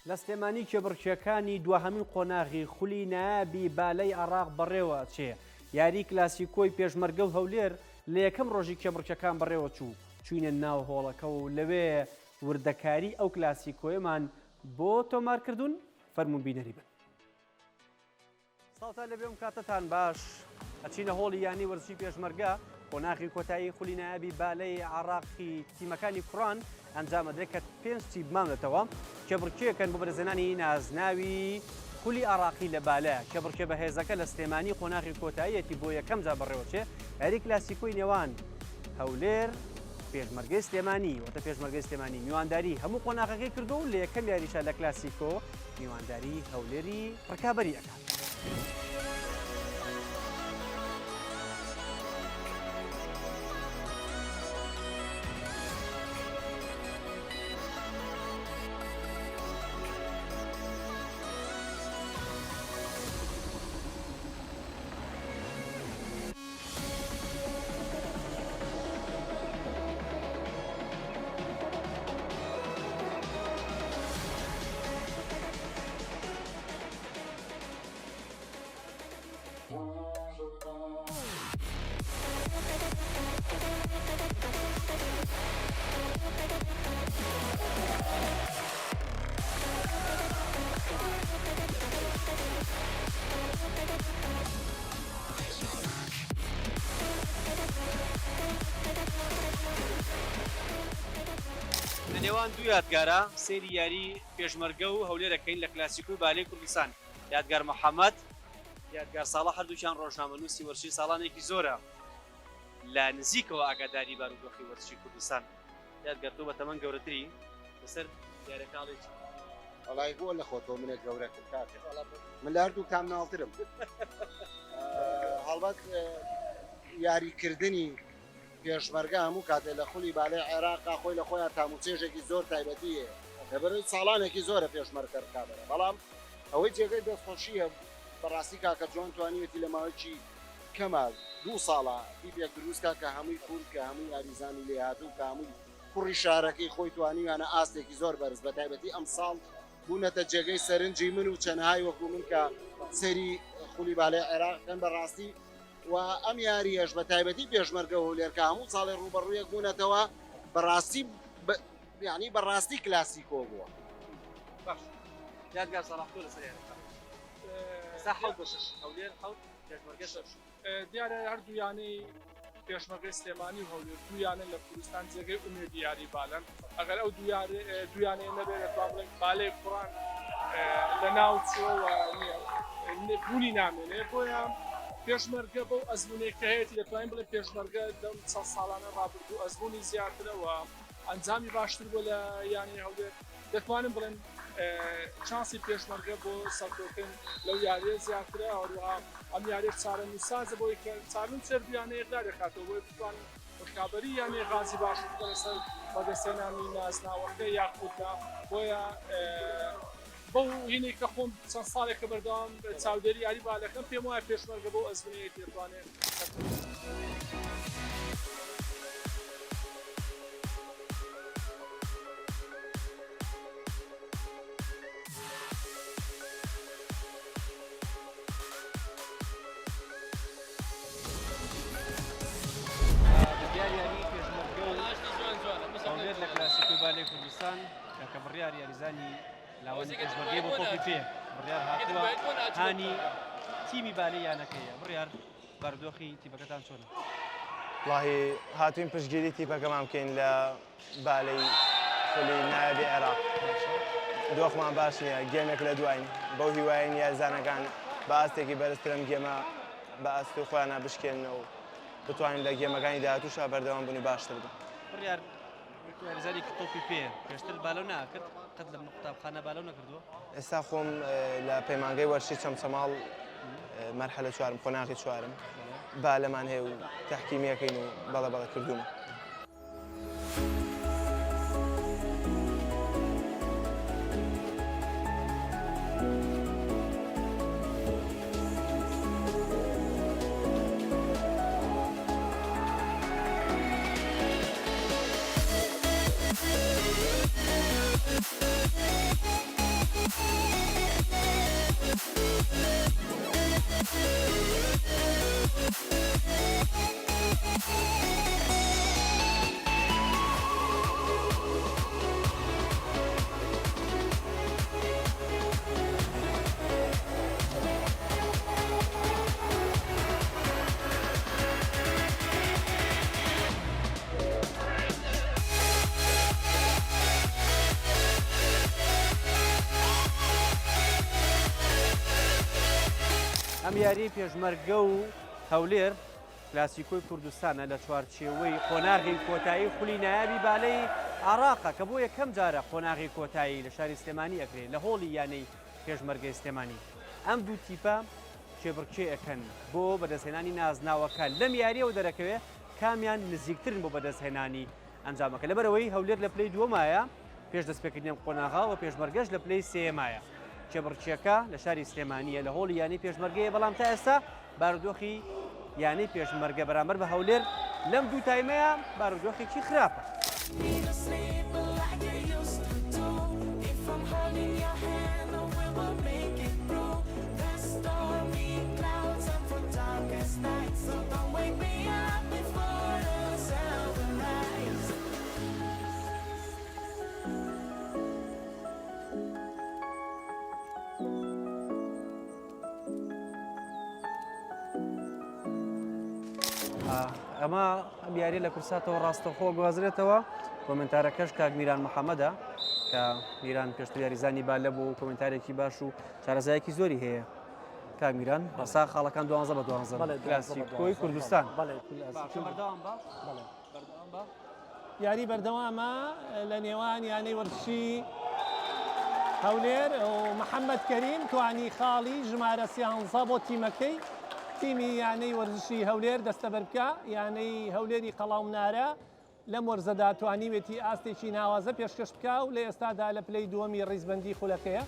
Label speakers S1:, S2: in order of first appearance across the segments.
S1: لە سلێمانی کێبڕکێکانی دواهەمین قۆناغی خولی نایابی بالەی عێراق بەڕێوەچێ، یاری کلاسیکۆی پێشمەرگە و هەولێر لە یەکەم ڕۆژی کێبڕکێکان بەڕێوەچوو، چووینە ناو هۆڵەکە و لەوێ وردەکاری ئەو کلاسیکۆیەمان بۆ تۆمارکردوون، فەرموون بینەری بن. سڵاوتان لێبێ ئەم کاتەتان باش ئەچینە هۆڵی یانەی وەرزشی پێشمەرگە قۆناغی کۆتایی خولی نایابی بالەی عراقی تیمەکانی کوڕان ئەنجامەدرێت کە پێنج تیپ ماونەتەوە کێبڕکێکەن بۆ بەدەستهێنانی نازناوی خولی عراقی لە بالە کێبڕکێ بەهێزەکە لە سلێمانی قۆناغی کۆتاییەتی بۆ یەکەم جار بەڕێوەچێ یاری کلاسیکۆی نێوان هەولێر پێشمەرگەی سلێمانی واتە پێشمەرگەی سلێمانی میوانداری هەموو قۆناغەکەی کردو و لە یەکەم یاریشا لە کلاسیکۆ میوانداری هەولێری ڕکابەری ئەکات. لە نێوان دوو یادگارە سەیری یاری پێشمەرگە و هەولێر ئەکەین لە کلاسیکۆی بالەی کوردستان یادگار محەمەد، یادگار ساڵح هەردووکیان ڕۆژنامەنووسی وەرزشی ساڵانێکی زۆرە لە نزیکەوە ئاگاداری بارودۆخی وەرزشی کوردستان. یادگار تۆ بە تەمەن گەورەتری لەسەر یاریەکە ئەڵێی چی؟
S2: وەڵای بۆ لە خۆتەوە منێ گەورەتر کاکە من لە هەردووکتان مناڵترم هەڵبەت یاریکردنی پێشمەرگە هەموو کاتێ لە خولی بالەی عێراقا خۆی لە خۆیان تام و چێژێکی زۆر تایبەتی هەیە لەبەرئەوەی ساڵانێکی زۆرە پێشمەرگە ڕکابەرە بەڵام ئەوەی جێگەی دەستخۆشییە بەڕاستی کاکە جوان توانیوێتی لە ماوەیەکی کەما دوو ساڵە تیپێک دروست کا کە هەمووی کورد کە هەمووی یاریزانی لێهاتوو کە هەمووی کوڕی شارەکەی خۆی توانیویانە ئاستێکی زۆر بەرز بە تایبەتی ئەمساڵ بوونەتە جێگەی سەرنجی من و چەندهای وەکو من کە سەیری خولی بالەی عێراق دەکەن بەڕاستی و ئەم یاریەش بە تایبەتی پێشمەرگە و هەولێر کە هەموو ساڵێ ڕووبەڕوویەک بوونەتەوە بەڕاستی یعنی بەڕاستی کلاسیکۆ بووە.
S1: باش یادگار سەڵاح تۆ لەسەر یاریەکە ئێستا حەوت بە شەش هەولێر حەوت پێشمەرگە شەش.
S3: دیارە هەردوو یانەی پێشمەرگەی سلێمانی و هەولێر دوو یانە لە کوردستان جێگەی ئومێدی یاری بالەن ئەگەر ئەو دوو یانەیە نەبێت دەتوان بڵێن بالەی کوڕان لە ناو چووە و بوونی نامێنێ بۆیە پێشمەرگە بەو ئەزمونێک کە هەیەی دەتوانین بڵێ پێشمەرگە لەم چەند ساڵانە ڕابردوو ئەزمموی زیاترەوە ئەنجامی باشتر بووە لە یانەی هەولێر دەتوانم بڵێم چانسی پێشمەرگە بۆ سەرکەوتن لەو یاریە زیاترە هەروەها ئەم یاریە چارەنووسسازە بۆی کە چارەنووس هەردوو یانە یەکلا دەکاتەوە بۆیە بتوانن ڕکابەری یانەی غازی باشوور بکەنە سەر بەدەستهێنانی نازناوەکە یاخود نا بۆیە بەو هینەی کە خۆم چەند ساڵێکە بەردەوام چاودێری یاری بالەکەم پێم وایە پێشمەرگە بەو ئەزمونەیە دەتوانێت
S1: بڕیار یاری پێشمەرگە و هەولێر لە کلاسیکۆی بالەی کوردستان کە بڕیار یاریزانی لاوانی پێشمەرگەی بۆ تۆپی پێ بڕیار هاتووە هانی تیمی بالەی یانەکەیە بڕیار بارودۆخی تیپەکەتان چۆنە؟
S4: وەڵاهی هاتووین پشتگیری تیپەکەمان بکەین لە بالەی خولی نایابی عێراق دۆخمان باش نییە گێمێک لە دواین بەو هیواین یارزانەکان بە ئاستێکی بەرزترم گێمە بە ئەستۆی خۆیانە بشکێنەوە و بتوانین لە گێمەکانی داهاتووشا بەردەوام بن و باشتر بن.
S1: بڕیار یاریزانێکی تۆپی پێ پێشتر بالەو ناکرد قەت لە قوتابخانە بالەو نەکردووە؟
S4: ئێستا خۆم لە پەیمانگەی وەرشی چەمچەماڵ مەرحەلە چوارم قۆناغی چوارم بالەمان هەیە و تەحکیمیەکەین و بەڵێ بەڵێ کردوومە.
S1: ئەم یاریەی پێشمەرگە و هەولێر کلاسیکۆی کوردستانە لە چوارچێوەی قۆناغی کۆتایی خولی نایابی بالەی عێراقە کە بۆ یەکەم جارە قۆناغی کۆتایی لە شاری سلێمانی ئەکرێ لە هۆڵی یانەی پێشمەرگەی سلێمانی ئەم دوو تیپە کێبڕکێ ئەکەن بۆ بەدەستهێنانی نازناوەکە لەم یاریەوە دەرەکەوێ کامیان نزیکترن بۆ بەدەستهێنانی ئەنجامەکە لەبەرئەوەی هەولێر لە پلەی دووەمایە پێش دەستپێکردنی ئەم قۆناغە و پێشمەرگەش لە پلەی سێیەمایە. کێبڕکێکە لە شاری سلێمانییە لە هۆڵی یانەی پێشمەرگەیە، بەڵام تا ئێستا بارودۆخی یانەی پێشمەرگە بەرامبەر بە هەولێر لەم دوو تایمەیە بارودۆخێکی خراپە. ئەمە ئەم یاریە لە کورساتەوە ڕاستەخۆ گوازرێتەوە کۆمنتارەکەش کاک میران محەممەدە کە میران پێشتر یاریزانی با لە بوو کۆمنتارێکی باش و چارەزایەکی زۆری هەیە کاک میران بەسا خاڵەکان دوانزە بە دوانزە کلاسیکۆی کوردستان
S5: یاری بەردەوامە لە نێوان یانەی وەرزشی هەولێر و محەممەد کەریم توانی خاڵی ژمارە سیانزە بۆ تیمەکەی تیمی یانەی وەرزشی هەولێر دەستەبەر بکە یانەی هەولێری قەڵاومنارە لەم وەرزەدا توانیوێتی ئاستێکی ناوازە پێشکەش بکا و لە ئێستادا لە پلەی دووەمی ڕیزبەندی خولەکەیە.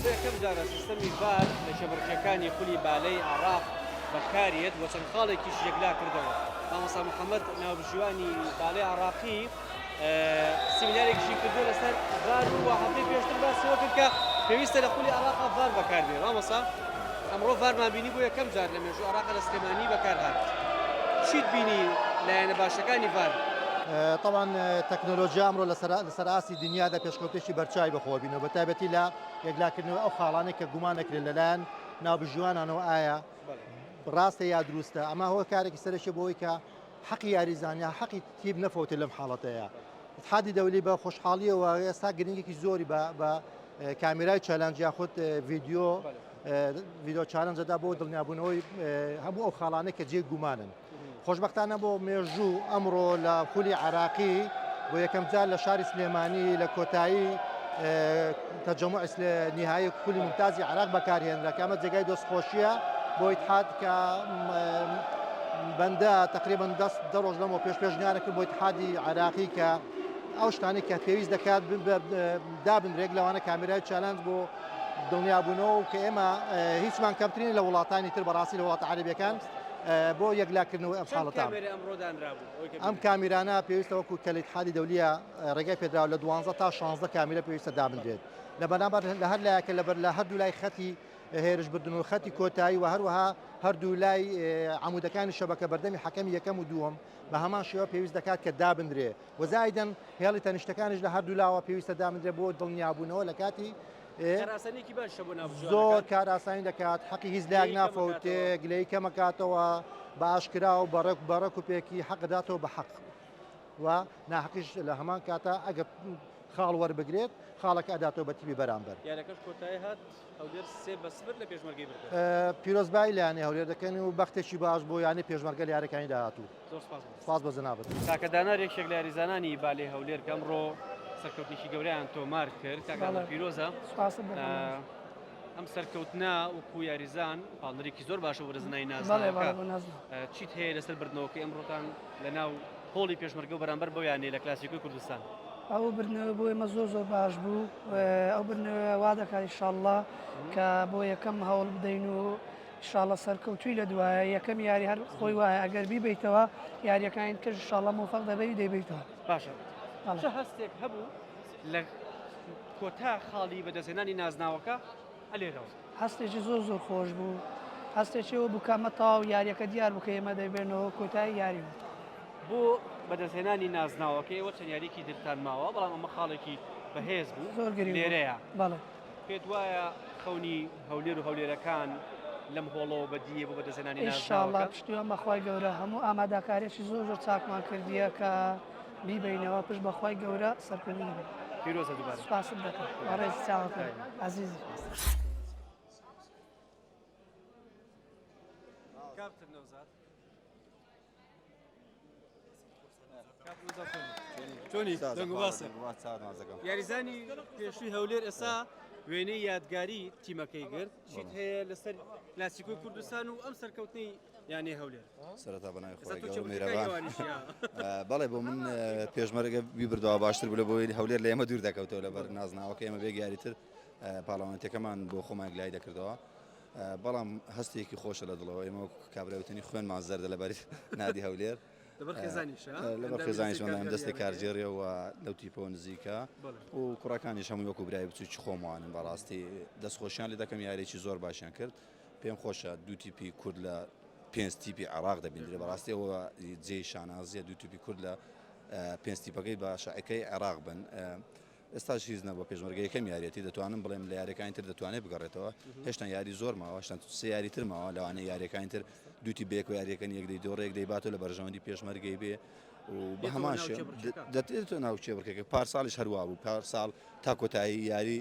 S1: بۆ یەکەم جارە سیستەمی ڤار لە کێبڕکێکانی خولی بالەی عێراق بەکاریەت و چەند خاڵێکیش یەکلا کردەوە. مامۆستا محەمەد ناوبژیوانی بالەی عێراقی سیمینارێکیشی کردووە لەسەر ڤار و هەفتەی پێشتر باسی ئەوە کرد کە پێویستە لە خولی عێراق ڤار بەکاربێ. مامۆستا ئەمڕۆ ڤارمان بینی بۆ یەکەم جار لە مێژوو عێراق لە سلێمانی بەکارهات. چیت بینی لایەنە باشەکانی ڤار؟
S2: تەبعەن تەکنۆلۆژیا ئەمڕۆ لەسەر ئاستی دنیادا پێشکەوتێکی بەرچاوی بەخۆوە بینیوە بەتایبەتی لە یەکلاکردنەوەی ئەو خاڵانەی کە گومان دەکرێت لەلایەن ناوبژیوانانەوە ئایا ڕاستە یا دروستە ئەمە هۆکارێکی سەرەکی بۆ ئەوەی کە حەقی یاریزان یا حەقی تیپ نەفەوتێت لەم حاڵەتەیە اتحادی دەولی بە خۆشحاڵیەوە ئێستا گرنگێکی زۆری بە بە کامیرای challenge یاخود ڤیدیۆ video challenge ەدا بۆ دڵنیابوونەوەی هەموو ئەو خاڵانەی کە جێ گومانن. خۆشبەختانە بۆ مێژوو ئەمڕۆ لە خولی عراقی بۆ یەکەم جار لە شاری سلێمانی لە کۆتایی تەجەموع نیهایی خولی ممتازی عراق بەکارهێنرا کە ئەمە جێگای دەستخۆشیە بۆ ئیتحاد کە بەندە تقریبا دەست دە ڕۆژ لەمەوە پێش پێشنیارە کرد بۆ ئیتحادی عراقی کە ئەو شتانەی کە پێویست دەکات دابنرێک لەوانە کامێرای challenge بۆ دڵنیابوونەوە و کە ئێمە هیچمان کەمترین لە وڵاتانی تر بەڕاستی لە وڵاتە عەرەبیەکان بۆ یەکلاکردنەوەی ئەم حاڵەتە. ئەم کامیرانە پێویستە وەکو کە لە ئیتحادی دەولیە ڕێگای پێدراوە لە دوانزە تا شانزدە کامیرە پێویستە دابنرێت لە بەرامبەر لە هەر لایەکە لەبەر لە هەردوو لای خەتی هێرشبردن و خەتی کۆتایی و هەروەها هەردوو لای عمودەکانی شەبەکە بەردەمی حەکەمی یەکەم و دووەم بە هەمان شێوە پێویست دەکات کە دابنرێ و زایدەن هێڵی تەنیشتەکانیش لە هەردوو لاوە پێویستە دابنرێ بۆ دڵنیابوونەوە لە کاتی
S1: کارئاسانیەکی باشە بۆ ناوبژیوانەکان.
S2: زۆر کارئاسانی دەکات، حەقی هیچ لایەک نافەوتێ، گلەیی کەمەکاتەوە، بە ئاشکرا و بە ڕێک بە ڕێک و پێکی حەق داتەوە بە حەق و ناحەقیش لە هەمان کاتا ئەگەر خاڵ وەربگرێت خاڵەکە ئەداتەوە بە تیپی بەرامبەر.
S1: یاریەکەش کۆتایی هات هەولێر 3-0 لە پێشمەرگەی بردەوە.
S2: پیرۆزبایی لە یانەی هەولێر دەکەین و بەختێکی باش بۆ یانەی پێشمەرگە لە یاریەکانی داهاتوو.
S1: زۆر سپاس بۆ
S2: سپاس بۆ جەنابت.
S1: کاکە دانار یەکێک لە یاریزانانی بالەی هەولێر کە ئەمڕۆ سەرکەوتنێکی گەورەیان تۆمار کرد کاک دانار پیرۆزە ئەم سەرکەوتنە وەکو یاریزان پاڵنەرێکی زۆر باشە بۆ بەدەستهێنانی نازناوەکە چیت هەیە لەسەر بردنەوەکەی ئەمڕۆتان لە ناو هۆڵی پێشمەرگە و بەرامبەر بەو یانەیە لە کلاسیکۆی کوردستان؟
S6: ئەو بردنەوە بۆ ئێمە زۆر زۆر باش بوو ئەو بردنەوە وا دەکات ئیشاڵڵا کە بۆ یەکەم هەوڵ بدەین و ئیشاڵڵە سەرکەوتووی لە دوایە یەکەم یاری هەر خۆی وایە ئەگەر بیبەیتەوە یاریەکانی تر ئیشاڵڵە مۆفەق دەبەی و دەیبەیتەوە.
S1: باشە چ هەستێک هەبوو لە کۆتا خاڵی بەدەستهێنانی نازناوەکە ئەلێرەوە؟
S6: هەستێکی زۆر زۆر خۆش بوو هەستێکی ئەوە بوو کە ئەمە تەواو یاریەکە دیار بوو کە ئێمە دەیبەینەوە کۆتایی یاری بوو.
S1: بۆ بەدەستهێنانی نازناوەکە ئێوە چەند یاریکی درتان ماوە بەڵام ئەمە خاڵێکی بەهێز بوو
S6: زۆر گرنگ
S1: لێرەیە
S6: بەڵێ
S1: پێت وایە خەونی هەولێر و هەولێرەکان لەم هۆڵەوە بەدیە بۆ بەدەستهێنانی
S6: ئینشاءاللە
S1: نازناوەکە؟
S6: پشتیوان بەخوای گەورە هەموو ئاماداکاریەکی زۆر زۆر چاکمان کردیە کە بیبەینەوە پشت بەخوای گەورە سەرکەوتوو دەبین.
S1: پیرۆزە دووبارە.
S6: سوپاست دەکەم بەڕێزی چاوەکەم ئازیزی.
S1: کاپتن نەوزاد. چۆنی دەنگ و باسە یاریزانی پێشووی هەولێر ئێستا وێنەی یادگاری تیمەکەی گرت چیت هەیە لەسەر کلاسیکۆی کوردستان و ئەم سەرکەوتنی یانەی هەولێر
S7: سەرەتا بەناوی خۆی گەورە میرەبان بەڵێ بۆ من پێشمەرگە بیبردەوە باشتر بوو لە بۆی هەولێر لە ئێمە دوور دەکەوتەوە لەبەر نازناوەکە ئێمە بێ یاریتر پاڵەوانێتەکەمان بۆ خۆمان گلای دەکردەوە بەڵام هەستێکی خۆشە لە دڵەوە ئێمە وەکو کابراوتنی خوێنمان زەردە لەبەر نادی هەولێر
S1: لەبەر خێزانیشە
S7: لەبەر خێزانیشمان دایم دەستی کارگێڕیەوە لەو تیپەوە نزیکە و کوڕەکانیش هەمووی وەکو برای بچووکی خۆمانن بەڕاستی دەستخۆشیان لێ دەکەم یاریی زۆر باشیان کرد پێم خۆشە دوو تیپی کورد لە پێنج تیپی عێراق دەبیندرێ بەڕاستی ئەوە جێی شانازیە دوو تیپی کورد لە پێنج تیپەکەی باشەکەی عێراق بن. ئێستاش هیچ نەبووە پێشمەرگە یەکەم یاریەتی دەتوانم بڵێم لە یاریەکانی تر دەتوانێت بگەڕێتەوە هێشتا یاری زۆر ماوە هێشتا سێ یاری تر ماوە لەوانەیە یاریەکانی تر دووتی بێک و یاریەکەن یەک دەی دۆڕێک دەیباتەوە لە بەرژەوەندی پێشمەرگەی بێ و بە هەمان شێوە دەتێتەوە ناو کێبڕکێکە پار ساڵیش هەروا بوو پار ساڵ تا کۆتایی یاری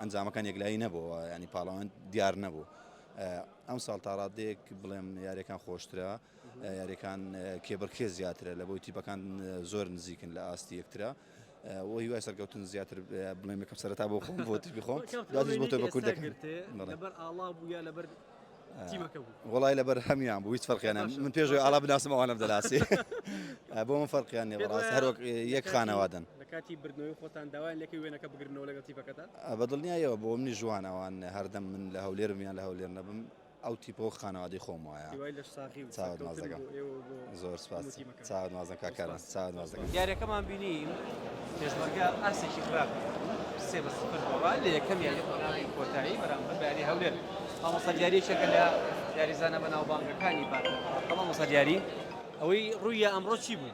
S7: ئەنجامەکان یەکلایی نەبووەوە ینی پاڵەوان دیار نەبوو ئەم ساڵ تا ڕادەیەک بڵێم یاریەکان خۆشترە یاریەکان کێبڕکێ زیاترە لە بۆی تیپەکان زۆر نزیکن لە ئاستی یەکترە. و هیوای سەرکەوتن زیاتر بڵێم یەکەم سەرەتا بۆ خۆم بۆ تیپی خۆم دواتریش بۆ تۆ بە کوردەکە
S1: لەبەر ئاڵا بوو یا لەبەر تیمەکە بوو
S7: وەڵای لەبەر هەمیان بوو هیچ فەرقیان من پێش ئاڵا بناسم ئەوانم دەناسی بۆ من فەرقیان نییە بەڕاست هەر وەک یەک خانەوادەن
S1: لە کاتی بردنەوەی خۆتان داوایان لەکەی وێنەکە بگرنەوە لەگەڵ تیپەکەتان
S7: بە دڵنیایەوە بۆ منی ژوان ئەوان هەردەم من لە هەولێرم یان لە هەولێر نەبم ئەو تیپە وەک خانەوادەی خۆم وایە.
S1: هیوای لەشساغی و
S7: چاوت
S1: سەرکەوتن
S7: ماچ دەکەم.
S1: بۆ ئێوە و بۆ
S7: زۆر سپاس.
S1: هەموو تیمەکە.
S7: چاوت ماچ دەکەم کاک
S1: زۆر
S7: کاروان.
S1: سپاس.
S7: چاوت
S1: زۆر
S7: ماچ
S1: سپاس.
S7: دەکەم.
S1: یاریەکەمان بینی پێشمەرگە ئاستێکی خراپی هەبوو سێ بە سفر دۆڕا لە یەکەم یاری قۆناغی کۆتایی بەرامبەر بە یاری هەولێر. مامۆستا دیاری یەکێکە لە یاریزانە بەناوبانگەکانی بارسا. مامۆستا دیاری ئەوەی ڕووییا ئەمڕۆ چی بوو؟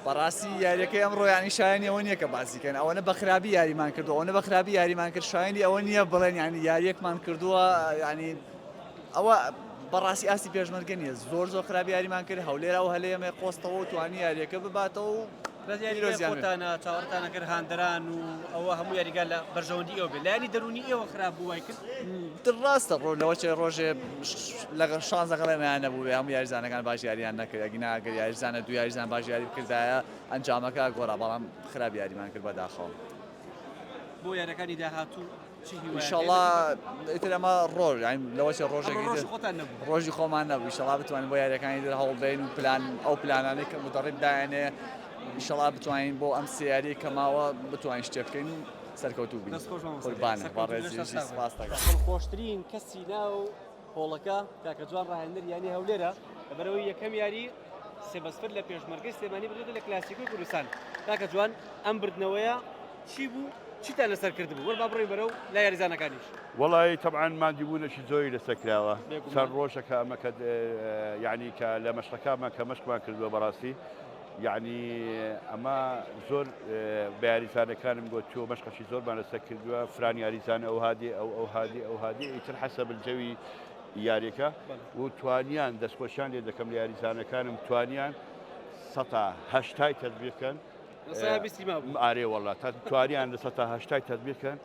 S8: بەڕاستی یاریەکەی ئەمڕۆ یانی شایەنی ئەوە نییە کە باسی کەن ئەوەنە بە خراپی یاریمان کردو ئەوەنە بە خراپی یاریمان کرد شایەنی ئەوە نییە بڵێن یانی یاریەکمان کردووە یانی ئەوە بەڕاستی ئاستی پێشمەرگە نییە زۆر زۆر خراپ یاریمان کرد هەولێر ئەو هەلەیەمێ قۆستەوە و توانی یاریەکە بباتەوە و
S1: بەس یاریگای خۆتانە چاوەڕێتان کرد هاندەران و ئەوە هەموو یاریگا لە بەرژەوەندی ئێوە بێت لایەنی دەروونی ئێوە خراپ بوو وای کرد
S8: ڕاستە ڕۆ لەوە چێ ڕۆژێ لە شانزە غەڵێمەیان نەبوو بێ هەموو یاریزانەکان باش یاریان نەکرد ئەگینا ئەگەر یاریزانە دوو یاریزان باش یاری بکردایە ئەنجامەکە گۆڕا بەڵام خراپ یاریمان کرد بەداخەوە.
S1: بۆ یاریەکانی داهاتوو
S8: ئیشەڵا ئیتر ئەمە ڕۆژ یانی لەوە چێ ڕۆژێکی تر ڕۆژی خۆمان نەبوو ئیشەڵا بتوانین بۆ یاریەکانی تر هەوڵ بەین و پلان ئەو پلانانەی کە مدەڕیب دایانێ ئیشەڵا بتوانین بۆ ئەم سێ یاریەی کە ماوە بتوانین شتێ بکەین و سەرکەوتوو بین قوربانە بەڕێزی سپاس دەکەم.
S1: دڵخۆشترین کەسی ناو هۆڵەکە کاکە جوان ڕاهێنەری یانەی هەولێرە لەبەرئەوەی یەکەم یاری سێ بە سفر لە پێشمەرگەی سلێمانی بردێت لە کلاسیکۆی کوردستان کاکە جوان ئەم بردنەوەیە چی بوو چیتان لەسەر کردبوو وەر با بڕۆین بەرەو لای یاریزانەکانیش.
S9: وەڵایی تەبعەن ماندیبوونەکی زۆری لەسەر کراوە چەند ڕۆژەکە ئەمە کە یعنی کە لە مەشقەکانمان کە مەشقمان کردووە بەڕاستی یعنی ئەمە زۆر بە یاریزانەکانم گوت تۆ مەشقەکی زۆرمان لەسەر کردووە فران یاریزان ئەو هادێ ئەو ئەو هادێ ئەو هادێ ئیتر حەسەب الجەوی یاریەکە و توانیان دەستخۆشیان لێ دەکەم لە یاریزانەکانم توانیان سەتا هەشتای تەتبیق کەن ئارێ وەڵا تا تواریان لە سەتا هەشتای تەتبیق کەن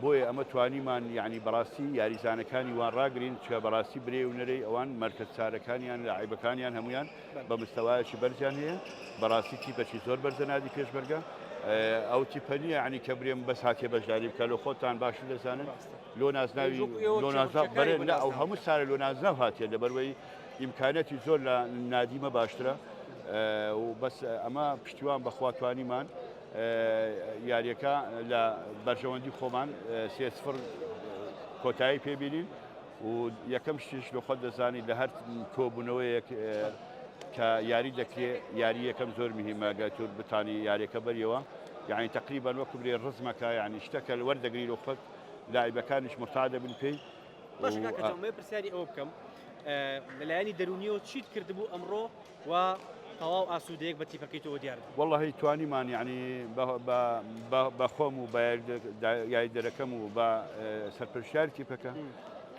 S9: بۆیە ئەمە توانیمان یعنی بەڕاستی یاریزانەکانی وان ڕاگرین چکە بەڕاستی برێ و نەرێی ئەوان مەرکەز چارەکانیان لاعیبەکانیان هەمویان بە مستەوایەکی بەرزیان هەیە بەڕاستی تیپەکی زۆر بەرزە نادی پێشمەرگە ئەو تیپە نییە یعنی کە برێم بەس هاتێ بەشداری بکە لۆ خۆتان باشی دەزانن لۆ نازناوی لۆ نازناو بەرێ نە ئەو هەموو سارە لۆ نازناو هاتیە لەبەروەی ئیمکانەتی زۆر لە نادیمە باشترە و بەس ئەمە پشتیوان بەخوا توانیمان یاریەکە لە بەرژەوەندی خۆمان سێ سفر کۆتایی پێبینین و یەکەم شتیش لە خۆت دەزانی لە هەر کۆبوونەوەیەک کە یاری دەکرێ یاری یەکەم زۆر مهمە گە تۆ بتانی یاریەکە بەریەوە یعنی تقریبا وەکو برێ ڕزمەکە یعنی شتەکە وەردەگری لۆ خۆت لاعیبەکانیش مرتاح دەبن پێی
S1: باشە کاکە جان مەوێ پرسیاری ئەوە بکەم لەلایەنی دەرونیەوە چیت کردبوو ئەمڕۆ و. تەواو ئاسوودەیەک بە تیپەکەی تۆوە دیار بوو.
S9: وەڵاهی توانیمان یەعنی بە خۆم و بە یاریدەرەکەم و بە سەرپەرشتیاری تیپەکە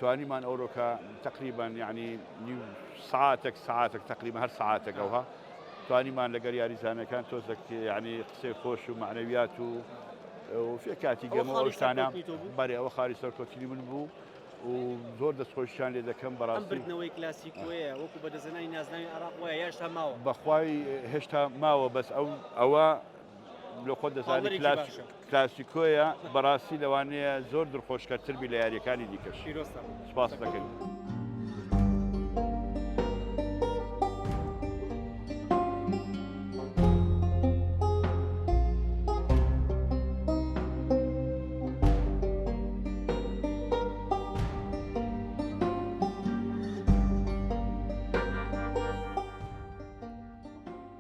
S9: توانیمان ئەوڕۆکە تەقریبەن یەعنی نیو سەعاتێک سەعاتێک تەقریبەن هەر سەعاتێک ئەوها توانیمان لەگەر یاریزانەکان تۆزێک یەعنی قسەی خۆش و مەعنەویات و فێ کاتی گەمە ئەو شتانە بەرێ ئەوە خاڵی سەرکەوتنی من بوو. و زۆر دەستخۆشیان لێ دەکەم بەڕاستی.
S1: ئەم بردنەوەی کلاسیکۆیە وەکو بەدەستهێنانی نازناوی عێراق وایە یا هێشتا ماوە؟
S9: بەخوای هێشتا ماوە بەس ئەو ئەوە لە خۆت دەزانی
S1: پاڵنەرێکی
S9: کلاس
S1: باشە.
S9: کلاسیکۆیە بەڕاستی لەوانەیە زۆر دڵخۆشکەرتر بی لە یاریەکانی دیکەش.
S1: پیرۆزتان.
S9: سپاست دەکەین.